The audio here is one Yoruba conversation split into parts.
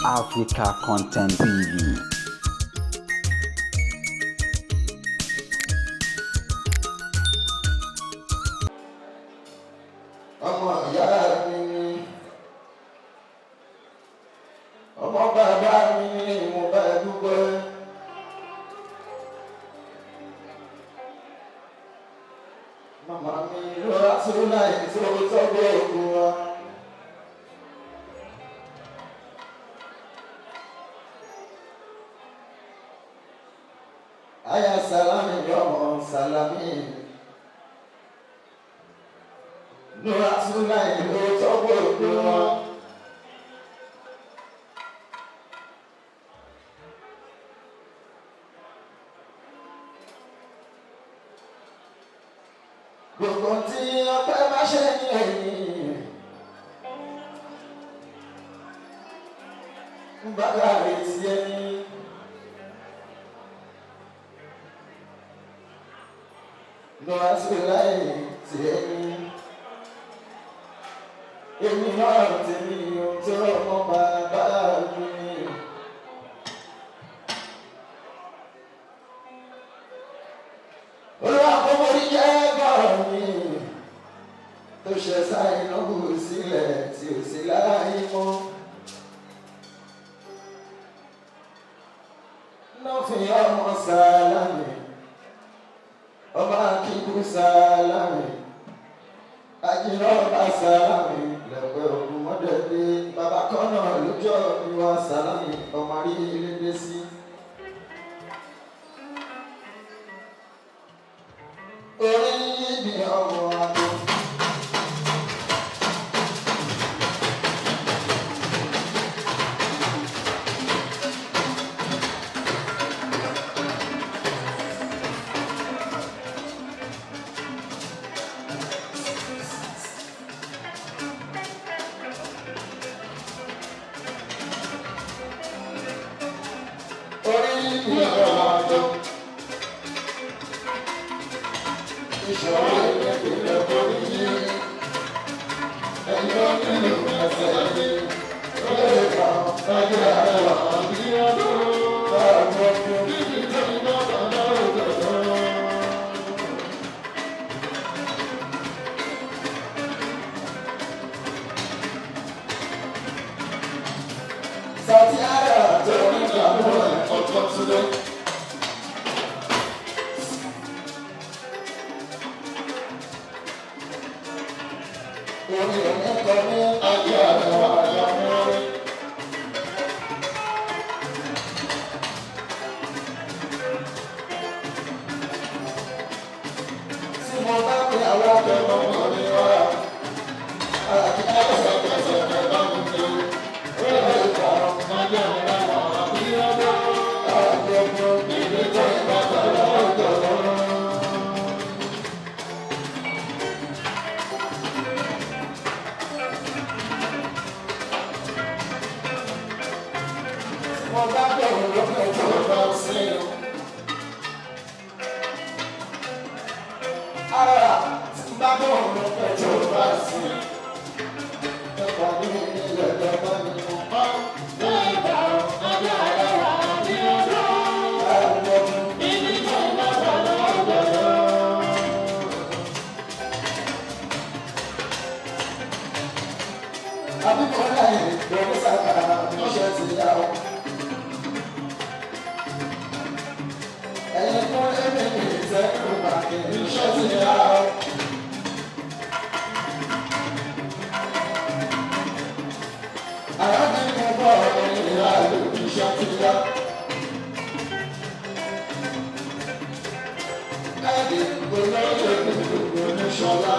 Africa Content TV. Ọmọ ìyá mi ni, ọmọ bàbá mi ni, mo bá dúpẹ́. Màmá mi ló wá sí láì tó tọ́jú ògùn wa. Aya Salami, ọmọ Salami lóra tún láì ló tọ́gbọ́ ògbó wọn. Gbogbo tí ọpẹ́ bá ṣe ní ẹ̀yìn. Bàbá rẹ̀ ti ẹni. Lóra tún láì ti ẹni. Èmi náà tèmi ohun tí ọmọ bàbá mi ni. Olúwa kò mórí jẹ́ bọ́ọ̀ mi tó ṣe sáì lọ́gùn sílẹ̀ tí ò sí láàyè mọ́. Nọ́ọ̀fin ọmọ sálámì, ọmọ akíkú sálámì, ajínlọ́ba sálámì lẹ́pẹ́ ògùn mọ́dẹ́dẹ́ bàbá kọ́nà lójọ́ ìwà sálámì ọmọ rí ilédè sí. Orí ibi ọmọ àgbo. Orí ibi ọmọ àgbo. Ìṣòro ìpínlẹ̀ orí yìí. Ẹ̀yin onílù ẹsẹ̀ yìí. Ó lè kàn ọjọ́ àlọ́ bí ọdún. Báwo ni bíbí tó ń bọ̀ lọ́dọ̀? Sọtí ara tó ń gbàgbọ́ ọjọ́ túnde. Orí òní kọ ní ayé àlọ́ àyàmú. Tí mo bá pe àwọn akẹ́kọ̀ọ́ mọ̀ ní wá. Àti ẹsẹ̀kẹsẹ̀ ẹ̀ bá mi gbé. Ó lè kọ́ ọjọ́ ìlànà àbí ọjọ́ àjọpọ̀ níbi tó ń bá lọ́dọ̀. Mo bá bẹ̀rù lókè tó bá sí o. Ara tí n bá bẹ̀rù lókè tó bá sí o. Ẹ̀ka ní ilẹ̀ lọ́ba ni mo bá. Nígbà ọjọ́ àlọ́ àbí ọjọ́ àjọpọ̀ níbi tó ń bá lọ́dọ̀. Àbíkọ́ láyé lórí sàkàrà níṣẹ́ ti yá o. Ẹ̀yin kún ẹ̀mí mi ìtẹ́kùn bàkì níṣẹ́ ti yá o. Arábìnrin bọ̀ ẹ̀yìn ìyá ló níṣẹ́ ti yá. Káàdì olóyè gbogbo ní Ṣọlá.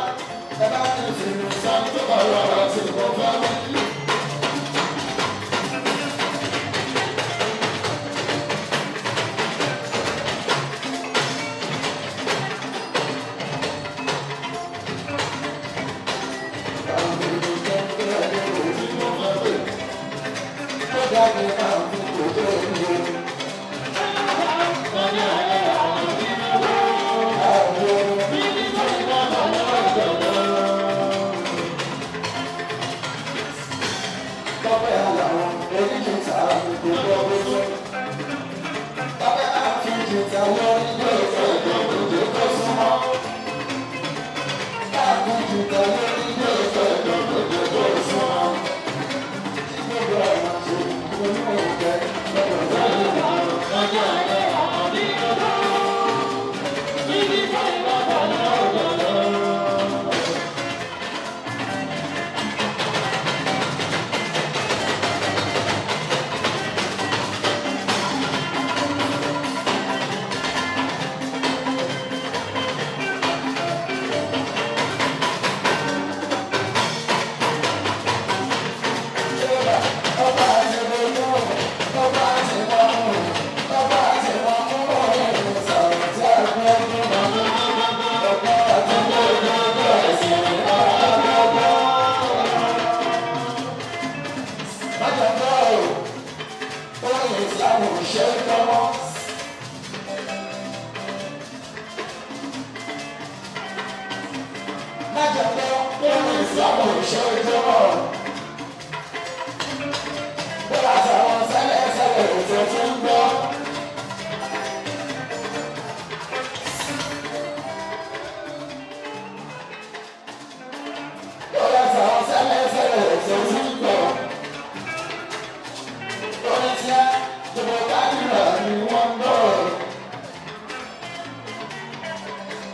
Ẹ bá mi fi sáà tó bá rọra tí mo fẹ́ wí. Tọ́pẹ́ àlàó oníjìta gbogbo ọgbọ́n. Tọ́pẹ́ máa fi jìtà lórí ilé ìfẹ́ ìgbòho tó súnmọ́. Máa fi jìtà lórí ilé ìfẹ́ ìgbòho tó súnmọ́. Tí gbogbo àwọn ṣe ìgbòho ìfẹ́ lọ́dọ̀ sáré àwọn ọjọ́ alẹ́ àwọn bí ọdún. Ibi tí ìbátan náà lọ.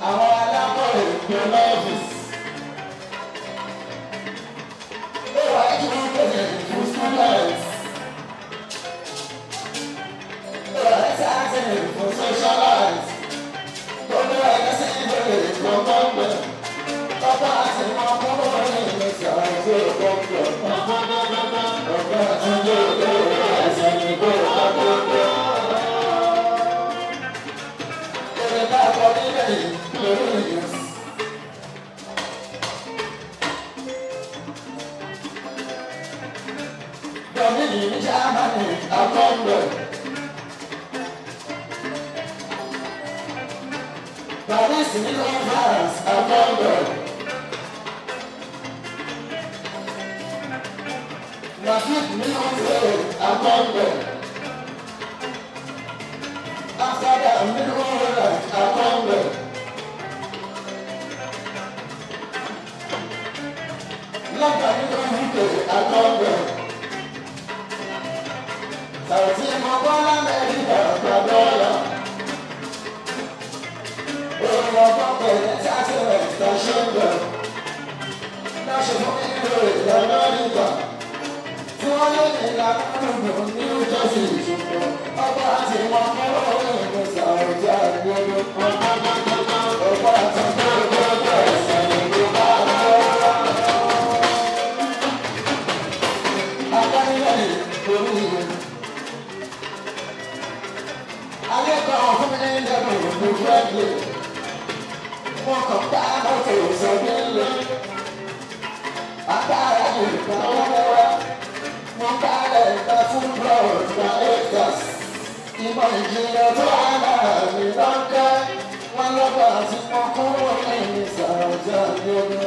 Àwọn alákọ̀wé pé lọ́fíìsì. Ó wà ní ìpèsè fún students. Ó wà ní sáàtì fún socialites. Gbogbo ẹni sí ìbéèrè gbọ̀ngbọ̀ngbọ̀. Ọba àti ọkùnrin ní ìsọ̀rọ̀ tí ó gbọ̀ngbọ̀. Ọba àti gbogbo ẹ̀sìn ní gbogbo. Èrè bá kọ nílẹ̀ yìí lórí ìyẹn. Domini ní Germany àkọ́ńdọ̀. Paris ní France àkọ́ńdọ̀. Madrid ní Spain àkọ́ńdọ̀. Amsterdam ní Holland àkọ́ńdọ̀. London ní UK àkọ́ńdọ̀. Sàrùtí mo bọ́ l'Amẹ́ríkà gba dọ́là. Òun ọgbọ́n pẹ̀lú entertainment tó ṣe ń lọ. Náà ṣe fún mi lórí l'Amẹ́ríkà. Tí wọ́n lé ní ìlànà New Jersey ṣùgbọ́n ọgbọ́n àti wọn kọ́ lórí ìlú Sàrùtí àgbẹ̀dọ̀. Ọgbọ́n àti gbogbo ẹ̀sìn ìlú bá lọ. Akọ́nilẹ́yìn lórí ìlú. Alẹ́ kan fún mi ní lẹ́nu ìlú fúrẹ́dì. Wọ́n kàn bá mọ́tò sọ nílé. Agbára ìgbà wọ́wọ́wọ́. Wọ́n bá ẹ̀ka fún bọ́ọ̀lù gba Lakers. Ìmọ̀ ìjìnlẹ̀ tó wà lára mi lọ́kẹ́. Wọ́n lọ́gbà tí wọ́n kúrò ní ìsàlẹ̀ àgbẹ̀dọ̀.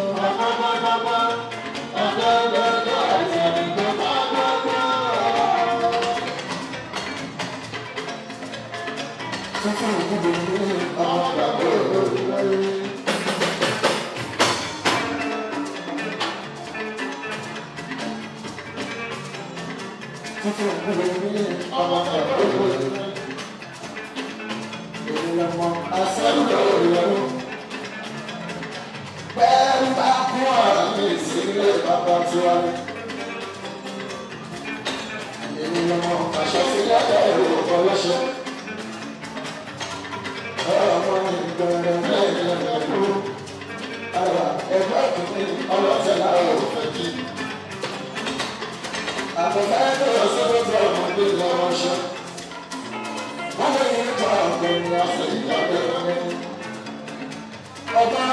Tuntun ìdìbò ní ọmọ bàbá òwe. Tuntun ìdìbò ní ọmọ bàbá òwe. Èmi lọmọ asẹ́ńdọ̀ ìyẹ̀wò. Pẹ́ẹ́rú bá kú ọ̀rọ̀ mi sílé bàbá tiwa ni. Èmi lọmọ àṣọ sílẹ̀ ẹ̀rọ ọlọ́ṣẹ́. Ọmọ ìgbẹ̀rẹ̀ mẹ́rin ẹ̀kú. Ara ẹgbẹ́ ìkíní ọlọ́tẹ̀ láàrọ̀ òfẹ́ kí. Àbẹ̀fẹ́ bẹ̀rẹ̀ sọ́dọ̀ tó ọmọ gbé lọ́wọ́ ṣe. Wọ́n lè ní ìjọ àgbẹ̀rẹ̀ àṣẹ ìyàgbẹ́ rẹ̀. Ọba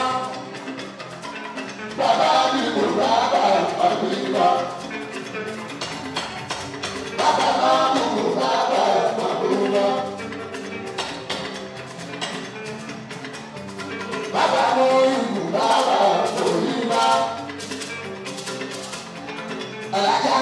bàbá mi kò bàbá àbílà. Bàbá mi kò bàbá àbúrò. Bàbá mo ìlú bàbá òyìnbá. Alájà